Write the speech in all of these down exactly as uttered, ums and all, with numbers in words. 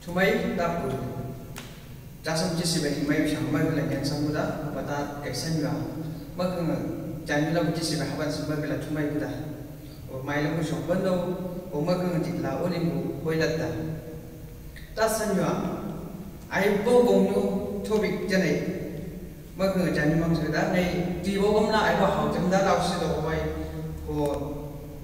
Tumai dapu. Jasam jisibai mai usang mai bela nyan sambuda, bata kaisan ya. Magang jani labu jisibai haban sambai bela tumai buda. O mai labu usang bando, o magang jitla olimbu hoilatta. Tasan ya. Ai bo gongnu tobik janai. Magang jani mang suda, ngai di bo gomna ai bo hau jam da lau si do wai. Ko,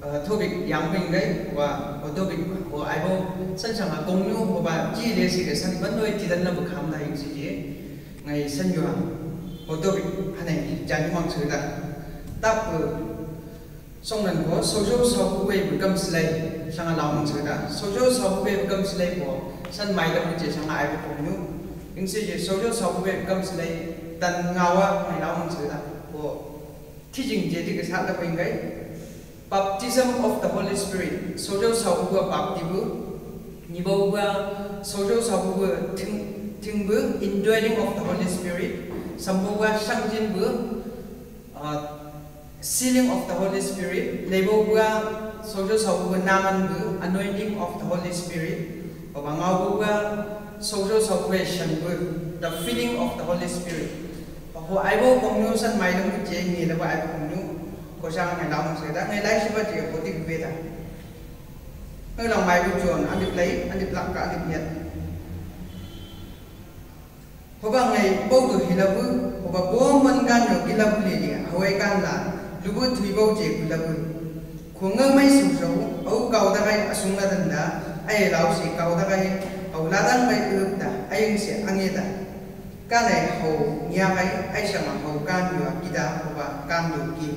eh, tobik yang bing gai, wa, ko tobik, ko ai bo san sanga gongnu, ko ba ji le si ke san ban doi ti dan na bu kham da ing si je. Ngai san yua, ko tobik, hanai jani mang suda. Tap, eh, Song nan ko, sojo sau bu wei bu kam silai, sanga lau mang suda. Sojo sau bu wei bu kam silai ko, san mai da bu je sanga ai bu kong nu. Ing si je, sojo sau bu wei bu kam silai, dan ngawa, mai lau mang suda. Ko, teaching je di ke sa da bu ing gai. Baptism of the Holy Spirit. Sojo sau bu bapti bu. Ni bu sojo sau bu ting, ting bu, indwelling of the Holy Spirit. Sam bu sang jin bu. Ah, sealing of the Holy Spirit, lebo bua, sojo sau bua nangan bu, anointing of the Holy Spirit, baba ngau bua, sojo sau bua shan bu, the filling of the Holy Spirit. Ho ai bo kong nu san mai lem je ngi lebo ai bo kong nu, ko sang ngai lau mang suda, ngai lai si ba je ko dik beda. Ngai lau mai bu John, andip lai, andip lak ka, andip nyet. Hoba ngai bau do hilabu, hoba bo man gan yo gilabu lele, hawai gan la, lubu tui bau je gilabu. Ko ngai mai sum sau, au kau dagai asung ladan da, ai lau si kau dagai, au ladan bai urup da, ai ing si ange da. Kanai hau nia gai, ai sama hau gan yo akida, hoba gan do ki.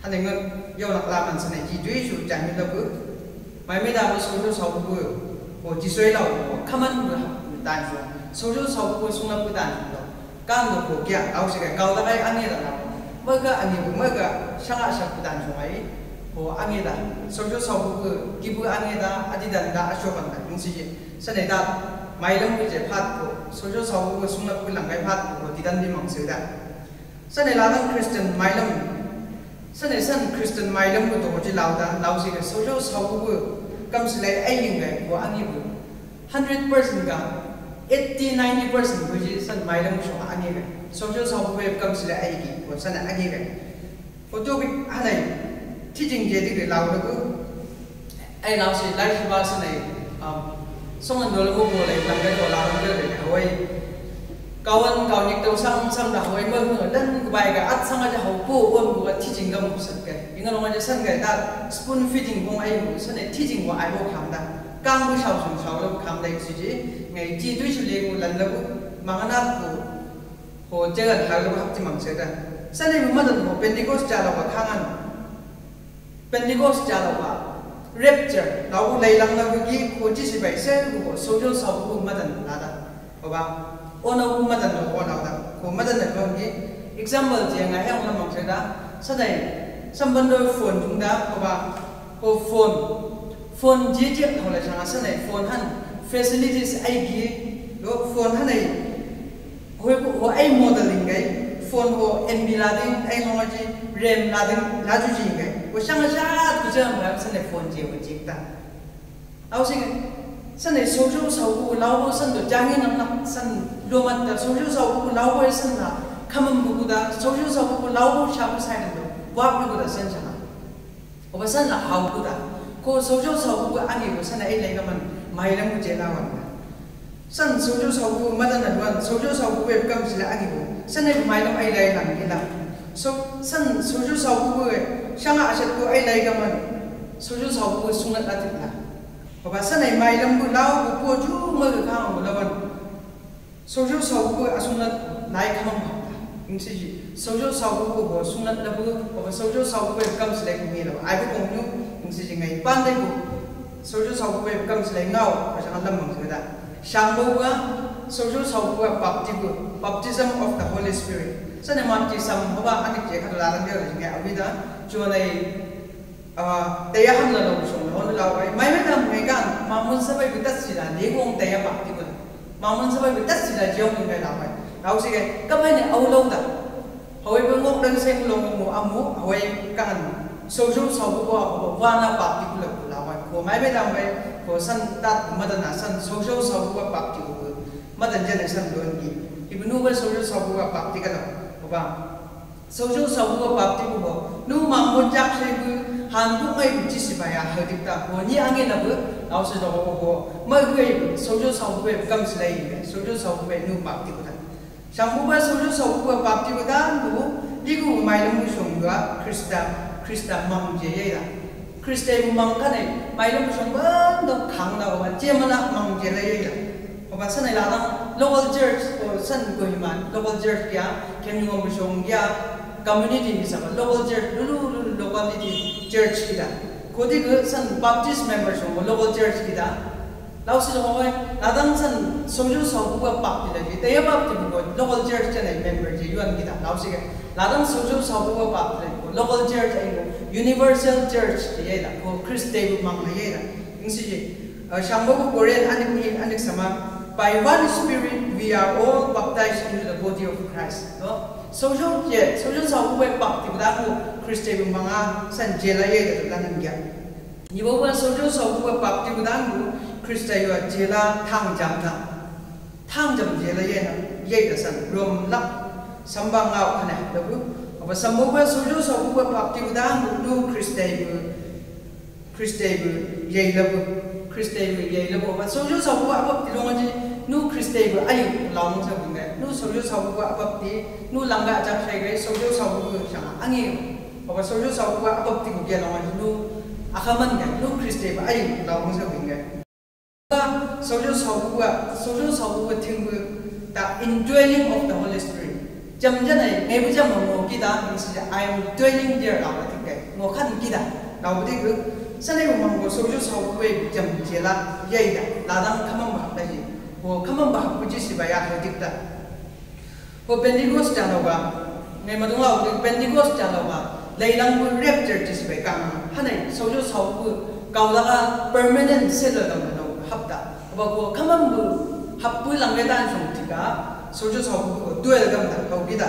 Hane ngon, yau nak laman sene ji tui su jami da bu. Mai me da bu sojo sau bu. Ko ji soi lau ko kaman bu dan su. Sojo sau bu sung la bu dan su. Kan do ko kia, au se ka kau da kai ange da lau. Maga ange bu, maga sanga sa bu dan su mai. Ko ange da. Sojo sau bu, ki bu ange da, adi dan da, aso ban da. Ing si je. Sene da, mai lem bu je pat ko. Sojo sau bu sung la bu lang kai pat ko, di dan di mang se da. Sene ladan Christian mailem. Sene san Christian mailem bu to ji lau da, lau si ke sojo sau bu kam silai ai ling gai ko angi bu. Hundred percent ga, eighty, ninety percent bu ji san mailem bu so angi gai. Sojo sau bu kam silai ai gi ko san angi gai. Ko to bi hanai, teaching je di ke lau da bu. Ai lau si, lai si ba si nai, um, songan dolo ko bo lai, lang kai ko lau lang kai ko wai. Kawan kau nik tau sang sang da wai, ma hung dan ko bai ka, at sang aja hau ko, on ko, teaching kam ko sat kai. Inga long aja san kai, ta spoon feeding kong ai ko, san ai teaching ko ai ko kam da. Kang ko sau sung sau lo kam da isi ji, ngai ji tui su le ko lan da ko, manganat ko, ko jalan hau lo hap ti mang se da. San ai madan ko, Pentecost jala ko kangan. Pentecost jala ba, rapture, lau lai lang na wiki, ko ji si bai sen ko, sojo sau ko madan lada. Ko ba, ona ko madan lo, ona da, ko madan na wiki. Example je nga yang na mang se da, sa dai, samban do phone tung da, ko ba, ko phone. Phone je je, ko la sanga sa dai, phone han, facilities ai gi, lo phone han ai, Ho, ho ai model ing gai, phone ho M B la ding, ai long aji RAM la ding, la ju ji ing gai. Ho sanga sat ku jam ba, sene phone je ho jik ta. Au sing, sene sojo sau ku lau ho san do, jangi nang nang san do mat ta, sojo sau ku lau ho san na, kamam ku da, sojo sau ku lau ho sha ku sai do, wap ku da san sanga. Hoba san la hau ku da. Ko sojo sau ku angi ko san ai lai kaman mai lam ku je lawan da. San sojo sau ku madan na duan, sojo sau ku kam sila angi ko. San ai mai lam ai lai lam ki lam. So, san sojo sau ku sanga aset ko ai lai kaman. Sojo sau ku sungat atit la. Hoba san ai mai lam ku lau ku po ju ma ka kang ku lawan. Sojo sau ku a sunat lai kamang ba. Ing si ji. Sojo sau ku ho sunat labu, ho sojo sau ku kam silai ku ngi labu. Ai ku kong nu, ing si ji ngai pan dai ku. Sojo sau ku kam silai ngau, ko sang lam mang sida. Sang bo ku, sojo sau ku bapti ku, baptism of the Holy Spirit. Sene baptism, hoba anik je ka lalang dia ngai awida, jo lai Ah, taya ham la lo song lo la wai. Mai mai dam ngai kan, mamun sabai bi tat sila, le wong taya bapti bun. Mamun sabai bi tat sila, jiong ngai la wai. Lau si ke, ka mai ni au lo da. Hawai bi ngok dan sai lo mo amu, hawai kan. Sojo sau bu wa, wa na bapti bun la wai. Ko mai mai dam bai, Ko san tat mata na san soujou saubua bapti ko. Mata jana san don ki. Ibu nu ba soujou saubua bapti ka da. Ko ba. Soujou saubua bapti ko. Nu ma mo jak se bu han bu ngai bu jisi ba ya ha dik ta. Ko ni ange na bu. Au se do ko. Ma bu ai soujou saubua kam silai. Soujou saubua nu bapti ko da. Sangbuba soujou saubua bapti ko dan bu, igu mailam bu song dua, Krista, Krista mang je ye da. Krista ibu mang kane, mailam bu song ban do kang da, oba je mana mang je la ye da. Oba sana ladang local church, o san Kohima, local church kia, kemnyungam bu song kia, community ni sama, local church, lulu, lulu, locality church kita. Kodi ke san Baptist member song, local church kita. Lau si lo oi, ladang san soujou saubua bapti lagi, taya bapti bu ko, local church channel member je yuan kita, lau si ke, ladang soujou saubua bapti lagi ko, local church ai ko, universal church je ye da, ko Krista bu mang na ye da. Ing si je, eh, sangbuba Korin anik ni, anik sama, by one spirit we are all baptized into the body of Christ. No? Soujou je, soujou saubua bapti bu da ko, Krista bu mang a, san je la ye da, ladang kia. Ibo ba soujou saubua bapti bu dan bu Krista yua je la tang jam na. Tang jam je la ye na, ye da san Rom la samba ngau kane da bu. Oba sangbuba soujou saubua bapti bu dan bu nu Krista bu, Krista bu ye la bu, Krista bu ye la bu. Oba soujou saubua bapti long ji nu Krista bu ai lau sa bu ngai. Nu soujou saubua bapti, nu langga ajak sai gai soujou saubua sanga angi. Oba soujou saubua bapti ko kia long ji nu akaman ngai, nu Krista ba ai lau masa wing ngai. Ba soujou saubua, soujou saubua thing bu the indwelling of the Holy Spirit. Jam jana ngai bu jam mo kita, mi si I am dwelling there lau ba thing ngai. Mo kan kita, lau bu di ku, sana bu mang ko soujou saubua jam je la, ye da, ladang kamam ba la ji. Ko kamam ba bu ji si ba ya ha dik ta. Ko Pentecost jalo ba, ngai madung lau, Pentecost jalo ba, lailang bu rapture jisi bai kang, hanai, soujou saubua, kau daga permanent selo lau lau hapta. Ba ko kamam bu, happu lang ngai dan song tika, soujou saubua ko duel gam da, kau kita.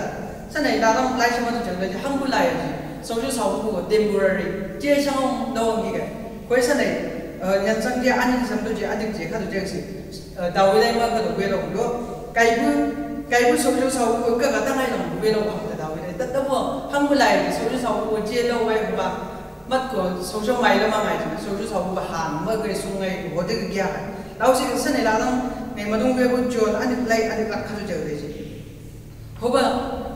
Sanai ladang lai sama tu jang da, hang bu lai ji, soujou saubua ko temporary, je sang lau ngi ga. Koi sanai, eh, nyan sang dia ani sam tu je, adik je, ka tu je si. Eh, Dawid ai ma ka do welo do. Kaibu, kaibu soujou saubua ka ka tangai lang welo ka ta Dawid ai. Ta ta bo hang mulai soujou saubua je lo wai ba. Mat ko soujou mai la ma ngai soujou saubua han ma ke sungai ko de ke ya. Lau si ke sene la lang ngai madung welo John ani lai ani lak ka tu je le ji. Hoba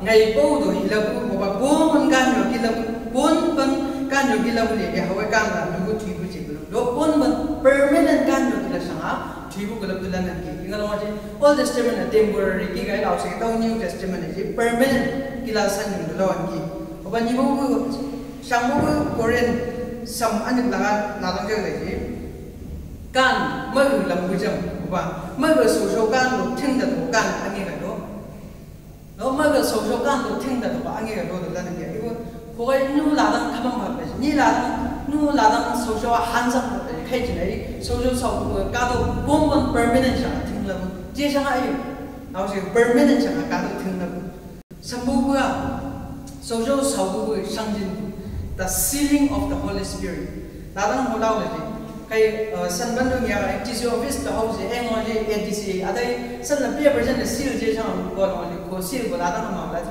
ngai pou do hilabu, hoba bon ban kan yo hilabu, bon ban kan yo hilabu le, ya hoba kan la nugu tui bu je bu. Do bon ban permanent kan yo hila sanga, tui bu hilabu la nan ki. Inga lo ma je, Old Testament na temporary ki gai lau se, tau New Testament na je, permanent hila san yung lo an ki. Hoba ni bu bu, sang bu bu Korin, sam ani la, la lang je le je. Kan, ma hu lam bu jam, hoba, ma hu soujou kan, lo ting da lo kan, ani ga lo. Lo ma ga soujou kan do ting da do ba ange ga do do da ne bia. Ibo, ko ga nu ladang kamam ba ba. Ni ladang, nu ladang soujou a hansak ba ba. Kai jin ai, soujou saubua ka do bon ban permanent sa ting la bu. Je sa ai. Au se permanent sa ka do ting la bu. Saubua, soujou saubua sangjin bu. The sealing of the Holy Spirit. Ladang mo lau le. Kai, eh, san ban dung ya, F T C office ka hau je, eng o je, A D C, adai, san na pia percent na seal je sang ko lo le, ko seal ko ladang ma la je.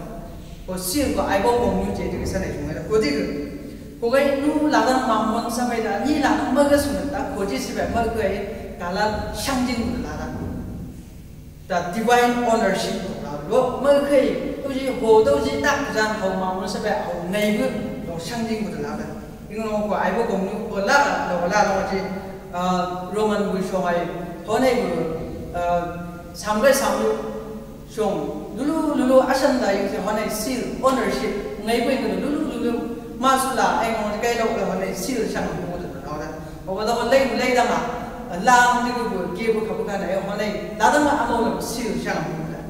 Ko seal ko ai bo kong nyu je, je san na jung la, ko de. Ko gai nu ladang ma mon sa mai da, ni ladang ma ga sun da, ko je si ba ma gai, ka la sangjin bu ladang. The divine ownership of love. Lo, ma kai, tu ji ho, tu ji tak jan ho ma mo sa ba ho ngai bu, lo sangjin bu la ba. Ing lo ko ai bo kong nu, ko la, lo la lo ji, ah, Roman bu song ai, ho nai bu, ah, sam gai sam lu, song, lulu, lulu, asan da yu ji ho nai seal, ownership, ngai bu ing lulu, lulu, ma su la, ai mo kai lo, ho nai seal sang bu la la. Oba da ko lai, lai da ma, lam di bu, ki bu ka bu ka na, eh, ho nai, la da ma amo lo seal sang bu da.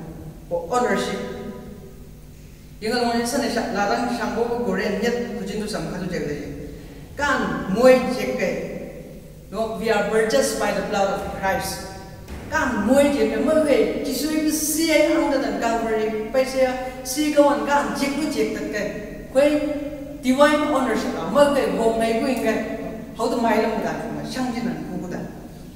Ko ownership. Inga lo ni sa ne sa, ladang sang bu ko ren nyet, ku jin tu sam ka tu jeg le. Kan moi jeg kai. No, we are purchased by the blood of Christ. Kan moi jeg kai, moi kai, Jisu i si ai ang da dan Calvary, pai se a, si ka wan kan, jeg bu jeg tat kai. Koi, divine ownership a, ma kai ho ngai bu ing kai, hau tu mai lam da, ma sangjin nan ku da.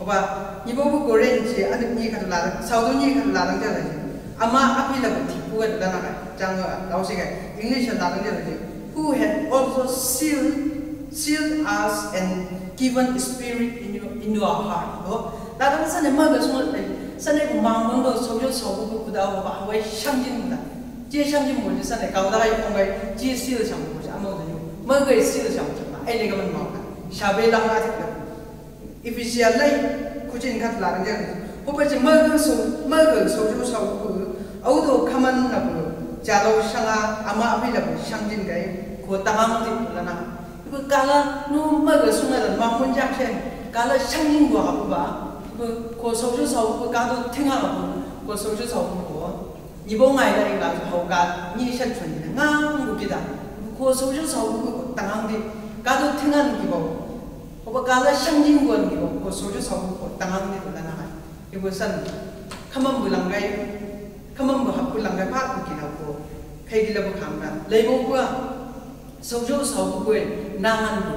Ba, ni bo bu Korin chi, ani ni katu ladang, saudo ni katu ladang dia lagi. Ama api lagu tipu katu ladang kai, jang, lau si kai, English ladang dia lagi. Who had also sealed, sealed us and given spirit in your, in your heart. Lo, ladang sane maga sunga, sane mangmon do, sojo sobu ku da ba, wai shangjin da. Jie shangjin mo, jie sane kau da kai kong kai, jie seal shang mo, jie amo da yo. Maga seal shang mo, ai le ga man mau da. Shabe lang atik da. Efesia lai khuchin khat ladang dia. Hoba chi maga so, maga sojo sau ku, au do kaman na ku, jalo shanga ama api la ku shangjin kai, ko tangang di ku lana. Ibu kala nu maga sunga dan mangmon jak shen, kala shangjin gua apu ba, ibu ko sojo sau ku ka do tinga apu, ko sojo sau ku ko. Ni bo ngai la ila hau ka ni shan chun ni ngang bu kita. Ko sojo sau bu ko tangang di. Ka do tingan ki bo. Ko ba kala shangjin guan ki bo. Ko sojo sau bu ko tangang di ko lana hai. Ibu san. Kamam bu langgai. Kamam bu hap bu langgai pa bu kila ko. Kai kila bu kamra. Lai bo gua. Sojo sau ku kue nangan bu.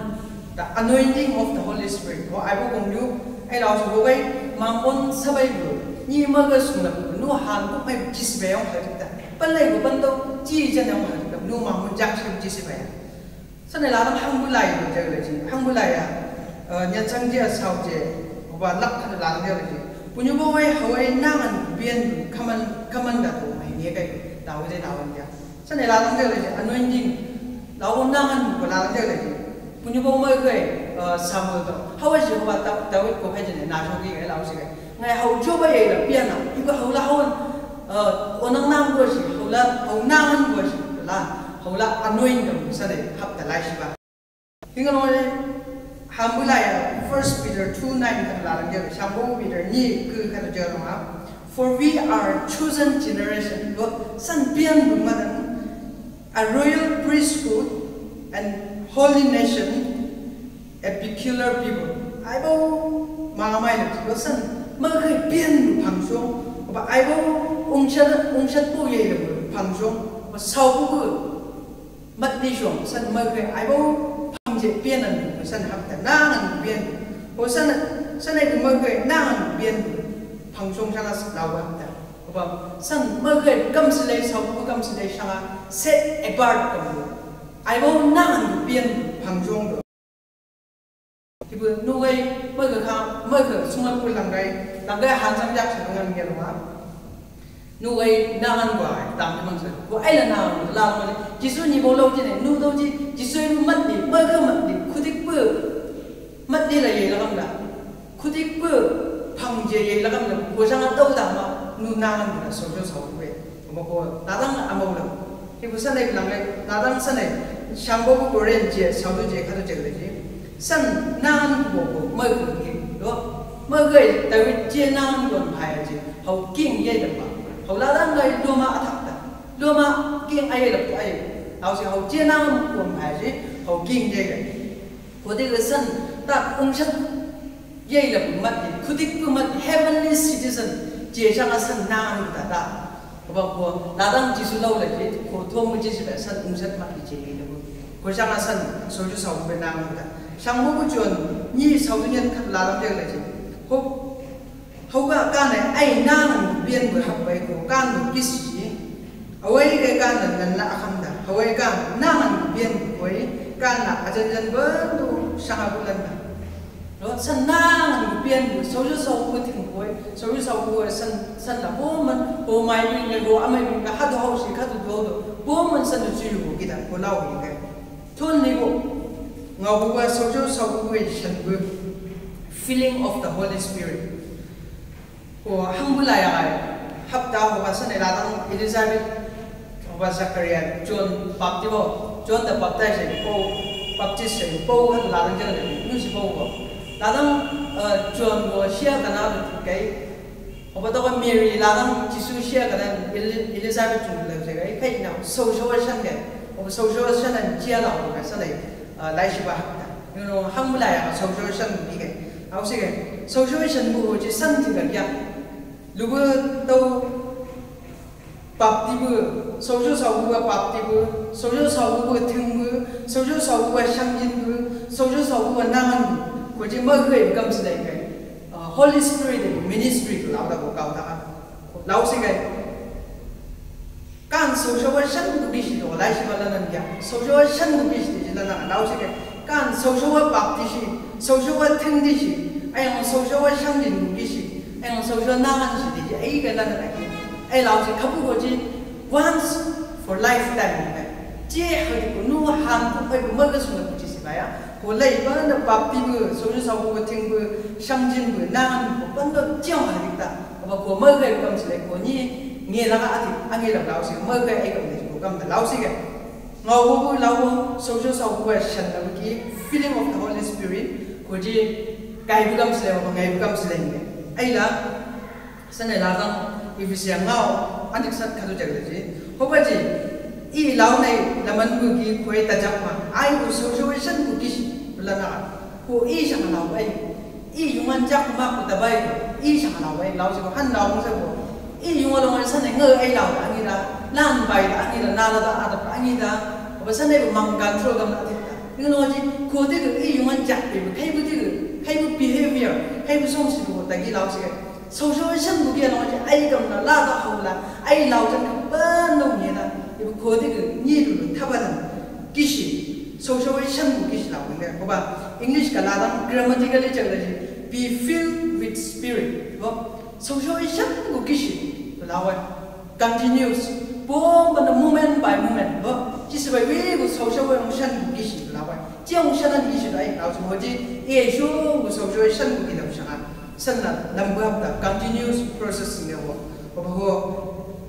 The anointing of the Holy Spirit. Ho ai bo kong yu, ai lau sau bo gai, mangmon sabai bu. Ni maga suna bu, nu han bu mai jisi bai ong hai ta. Palai bu ban tau, ji jan ong hai ta. Nu mangmon jak si jisi bai. Sane ladang hang bu lai bu jak lai ji. Hang bu lai ya. Eh, nya chang jia sau je. Ba lak kan ladang jia lai ji. Punyu bo gai, hawai nangan bu, bian bu, kaman, kaman da tu mai ni kai bu. Lau je lau jia. Sane ladang dia lagi anointing. Lau nangan ko ladang dia lagi. Punyu bo mai kai, eh, Samuel to. Hawai Jehovah ta, David ko kai jene na jogi kai lau si kai. Ngai hau joba ya ila piana. Iba hau la hau, eh, onang nang go si, hau la, hau nangan go si, la, hau la anoint ko sane hap ta lai si ba. Hinga lo hambulaya, First Peter two nine kan ladang dia, Shambo Peter ni ke kan dia lo ha. For we are chosen generation, lo san pian bu madan, a royal priesthood and holy nation, a peculiar people. Ai bo ma mai lo san ma ke pian bu pangshong, ba ai bo ungshat, ungshat bu ye lo pangshong, ba sau bu Mat ni shong, san ma ke ai bo pang je pian an, san hap ta nangan pian. Ho san, san ai ma ke nangan pian. Pang shong sana lau hap ta. Ba san ma ke kam silai sau, kam silai sanga set apart kam. Ai bo nangan pian pang shong do. Ibu nugai, maka ka, maka sungai pul langgai, langgai hansam jak sa dengan dia lama. Nugai nangan gua, tam teman sa. Gua ai la nangan, la nangan. Jisu ni bolau jine, nu dau ji, Jisu ibu mat ni, maka mat ni, kudik pe, mat ni la ye la kam la. Kudik pe, pang je ye la kam la. Gua sangat tau dama, nu nangan gua, sojo sau pe. Mako, ladang amau la. Ibu sanai bilang ai, ladang sanai, Shambo bu Korin je, sau du je, kado je, kado je. San nangan bu bo, mai ke, do. Mai ke, David je nangan bu hai je. Hau king ye da ba. Hau ladang lai loma atak da. Loma king ai da ai. Hau si hau je nangan bu hai je. Hau king ye da. Ko de san ta ungshat ye da mat, kudik pu mat heavenly citizen. Je sanga san nangan da da. Ko ba ko ladang Jisu lau lagi, ko tuang mo Jisu ba san ungsat mat di je ni ko. Ko sanga san soju sau be nang ta. Sang mo ko John ni sau ni kat ladang dia lagi. Ho, ho ga kan ai nang bien be hap bai ko kan do kisi. Awai ke kan nan na akam da. Awai kan nang bien ko kan na ajan jan be tu sanga bulan da. Lo, san nangan pian bu, soju sau bu ting bu, soju sau bu san, san la bo man, bo mai bin le bo amai bin ka hadu hau si, hadu do do, bo man san du jiu bu kita, bo lau bin kai. Ton ni bo, ngau bu ba soju sau bu san bu, filling of the Holy Spirit. Ko hambulaya ai, hapta ho ba san ladang Elizabeth, ho ba Zakaria, John Baptist, John the Baptist, po, Baptist, po, ladang jala, nusi po, ladang, eh, John ho sia kana kai, ho ba to Mary, ladang Jisu sia kana Eli-, Elizabeth tu la kai, kai na, so, so san kai, ho ba so, so san jala, ho ba san, eh, lai si ba hapta. You know, hambulaya, so, so san kai. Au sige, soju san bu ji san ting ga ya. Lubu tau bapti bu, soju sau bu bapti bu, soju sau bu ting bu, soju sau bu shangjin bu, soju sau bu nangan bu. Ko ji ma hui kam silai kai. Ah, Holy Spirit ministry tu lau da ko kau da ka. Lau si kai. Kan sousou wa shan ku kisi do, lai si ba lanan ya. Sousou wa shan ku kisi di lanan, lau si kai. Kan sousou wa baptisi, sousou wa tingdisi, ai ang sousou wa shan din ku kisi, ai ang sousou nangan si di, ai kai lanan aki. Ai lau si kapu ko ji, once for lifetime kai. Ji hadi ko nu han ko kai ko maga suna ku ji si ba ya. Ko lai ba na bapti bu, sousou sau bu, ting bu, shan din bu, nangan bu, ko pando jiang hadi ta. Aba ko maga kam si lai ko ni, nge la ka ati, ange la lau si, maga ai kam ni ko kam da lau si kai. Ngau bo bu lau bo, sousou sau bu a shan lau ki, filling of the Holy Spirit, ko ji, kai bu kam si lai, ko ngai bu kam si lai nge. Ai la, sane ladang, Efesia ngau, adik sat kadu jaga ji. Hoba ji, i lau nai, laman bu ki, ko e tajak ma, ai bu sousou shan bu kisi, bela na, ko i shan lau ai. I yungan jak ma ku tabai, i sanga lau bai, lau si ko han lau mo sa ko. I yunga lo ngai sane ngai ai lau da angi da, lan bai da angi da, nala da ada da angi da. Ba sane ko mang control gam na tit da. Ngi lo ji ko de ko i yungan jak pe, kai bu de ko, kai bu behavior, kai bu song si ko ta gi lau si. Sousou shan bu gi lau ji ai gam na la da hau la, ai lau jan ka ban no ngi na. Ibu ko de ko ni lu lu tabalan. Kisi, sousou shan bu kisi lau ngai. Ko ba, English ka ladang grammatically chak la ji, be filled with spirit. Bo, sousou shan bu kisi, lau ai. Continuous. Bo, mana moment by moment. Bo, kisi bai wi bu sousou shan bu kisi, lau ai. Jiang shan an kisi bai, lau so ji, e so bu sousou shan bu ki lau shan. San na, lam bu hap da, continuous process ngai bo. Bo, bo,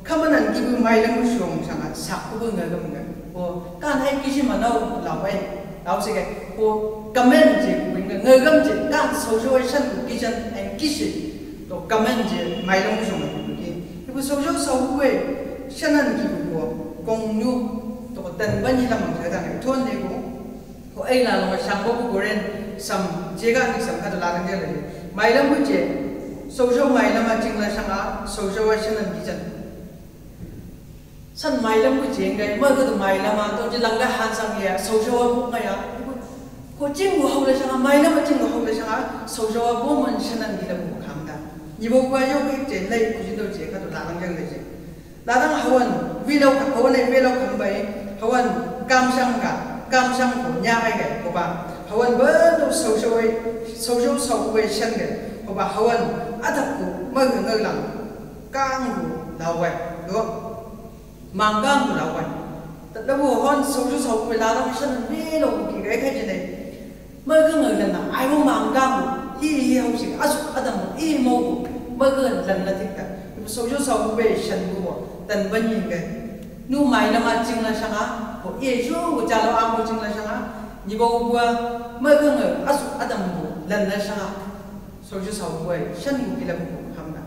kamanan ki bu mai lam bu song shan, sak bu ngai gam ngai. Ko, kan hai kisi manau lau ai. Lau si kai. Ko, command ji, ko ngai gam ji, kan sousou shan ko kijan ai kisi. To command ji, mai lam song ko ki. Ko sousou sau ko shan an ki ko, kong nyu, to ko tan ban ni lam ang sa dan, ton ne ko. Ko ai la lo shan ko ko ren, sam, je ga ni sam ka la ren je le. Mai lam ko je, sousou mai lam a jing la shan a, sousou shan an kijan. San mai lam bu jeng gai, ma ka tu mai lam a, to ji lang gai han sang ya, sousou a bu ngai ya. Ko jing bu hau la sanga, mai lam a jing bu hau la sanga, sousou a bu man shan an gi la bu kam da. Ni bo gua yo ke je lai ku jin do je ka tu la lang jang le je. La lang hawan, wi lau ka, hawan ai wi lau kam bai, hawan kam sang ka, kam sang ko nya ai gai ko ba. Hawan ba to sousou ai, sousou sau bai shan gai, ko ba hawan atak ko ma ngai lang, kang ko lau gai. Do. Manggang bu lau ai. Tat labu hon sousou sau bu la lau shan an be lau bu ki gai kai jene. Magang ngai lan na, ai bu manggang bu. Hi hi hau si, asu adam bu, i mau bu. Magang lan na tik ta. Ibu sousou sau bu be shan bu bu. Tan ban ni gai. Nu mai lam a jing la sanga. Ko i su bu jalo am bu jing la sanga. Ni bu bu a. Magang ngai, asu adam bu. Lan la sanga. Sousou sau bu ai. Shan bu ki la bu ham na.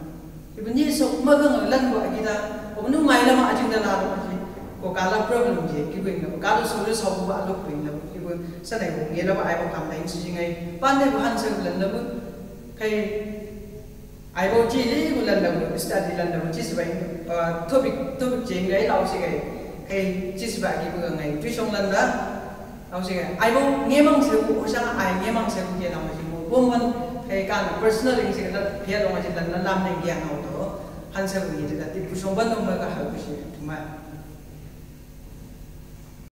Ibu ni so magang lan bo agi da, o nu mai lam a jing da la lo agi, ko kala problem je, ki bu ing la, kala sousou sau bu a lo bu ing la, ibu sanai bu nge la ba ai bo kam da ing si ngai, pan de bu han sa bu lan la bu, kai ai bo ji li bu lan la bu, study lan la bu, ji si ba ing, eh, topic, topic je ngai lau si ngai, kai ji si ba agi bu ngai, tuition lan da, Au sing ai bo ngemang se ku, o sanga ai ngemang se ku ke lam aji mo. Bo man kai kan personal ing se ka pia lo aji lan na lam ne ngia ngau to. Han se ku ngi ta ti pu song ban no ma ka ha ku si tu ma.